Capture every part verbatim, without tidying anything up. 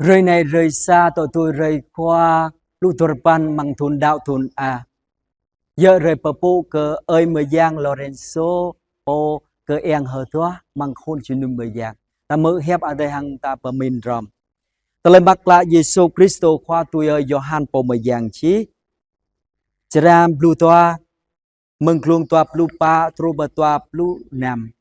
Hrơi anai hrơi sa, tŏ tui hrơi Khua, pluh duapăn amăng thun đăo thun A. Yơh hrơi pơpŭ kơ ơi mơyang Lorenzo, pô kơ eng hơduah amăng khul jơnum mơyang. Ta hmư̆ hiăp Adai hăng ta pơmĭn hrŏm. Tơlơi Mơak Klă Yêsu Kristô Khua tui ơi Yôhan pô mơyang čih. Črăn pluh dua, mơ̆ng glông dua pluh pă truh pơ dua pluh năm.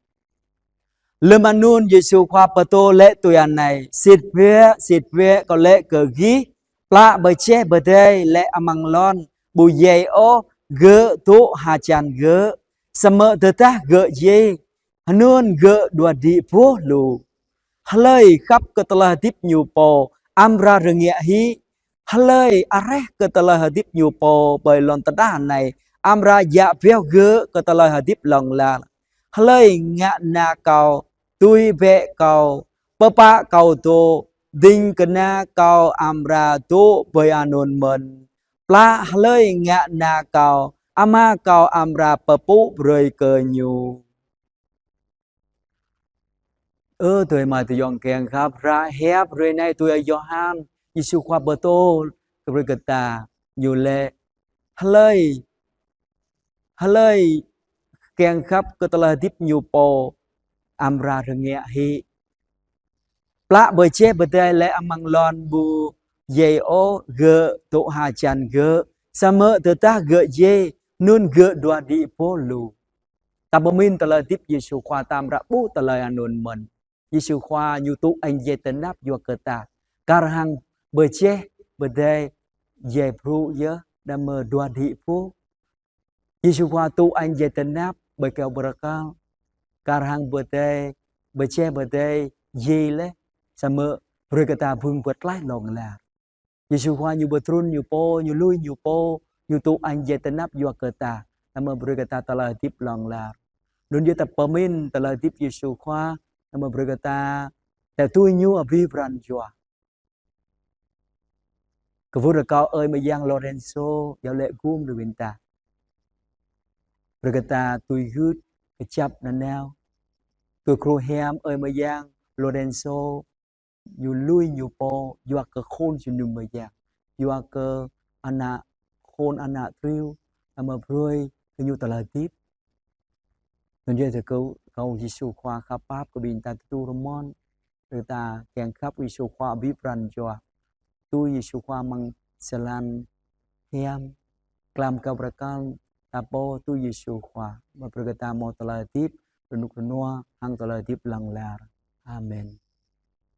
Lơm anŭn Yêsu Khua pơtô laĭ tui anai: Sĭt biă, sĭt biă, Kâo laĭ kơ gih, plah pơjeh pơdai laĭ amăng lŏn ƀu djai ôh, gơ̆ dŏ hơjăn gơ̆, samơ̆ tơdah gơ̆ djai, anŭn gơ̆ đuaĭ đĭ boh lu. Hlơi khăp kơ tơlơi hơdip ñu pô, amra rơngiă hĭ. Hlơi areh kơ tơlơi hơdip ñu pô ƀơi lŏn tơnah anai, amra djă pioh gơ̆ kơ tơlơi hơdip hlŏng lar. Hlơi ngă na Kâo, tui bĕ Kâo, pơpă Kâo dŏ, ding kơna Kâo amra dŏ ƀơi anŭn mơ̆n. Plah hlơi ngă na Kâo, Ama Kâo amra pơpŭ brơi kơ ñu. Ơ adơi amai ayŏng kiăng khăp, hră hiăp hrơi anai tui ơi Yôhan, Yêsu Khua pơtô kơ brơi kơ ta, ñu laĭ: Hlơi, hlơi kiăng khăp kơ tơlơi hơdip ñu pô, amra rơngiă hĭ. Plah pơjeh pơdai laĭ amăng lŏn ƀu djai ôh, gơ̆ dŏ hơjăn gơ̆, samơ̆ tơdah gơ̆ djai, anŭn gơ̆ đuaĭ đĭ boh lu. Ta pơmĭn tơlơi hơdip Yêsu Khua, ta amra ƀuh tơlơi anŭn mơ̆n. Yêsu Khua ñu tŭ añ djai tơnap yua kơ ta. Kar hăng pơjeh pơdai djai brŭ yơh, đah mơ̆ đuaĭ đĭ boh. Yêsu Khua tŭ añ djai tơnap ƀơi kơyâo bơrơkal. Kar hăng pơdai, pơjeh pơdai djai laih, samơ̆ brơi kơ ta bưng pơklaih hlŏng lar. Yêsu Khua ñu pơtrŭn ñu pô, ñu lui ñu pô, ñu tŭ añ djai tơnap yua kơ ta, đah mơ̆ brơi kơ ta tơlơi hơdip hlŏng lar. Anŭn yơh ta pơmĭn tơlơi hơdip Yêsu Khua, đah mơ̆ brơi kơ ta, ta tui ñu abih pran jua. Kwưh rơkâo ơi mơyang Lorenzo, iâu laĭ gum lui ƀing ta. Brơi kơ ta tui gưt, kơjăp nanao. Tui kru hiam ơi mơyang Lorenzo, ñu lui ñu pô, yua kơ khul jơnum mơyang. Yua kơ ană, khul ană triu, đah mơ̆ brơi kơ ñu tơlơi hơdip. Anŭn yơh ta kơ kâo Yêsu Khua khăp pap kơ ƀing ta tơdu rơmon, brơi ta kiăng khăp Yêsu Khua abih pran jua. Tui Yêsu Khua amăng jơlan hiam, klam kơ bơrơkal ta pô tui Yêsu Khua, mă brơi kơ ta hmâo tơlơi hơdip rơnŭk rơnua, hăng tơlơi hơdip hlŏng lar. Amen.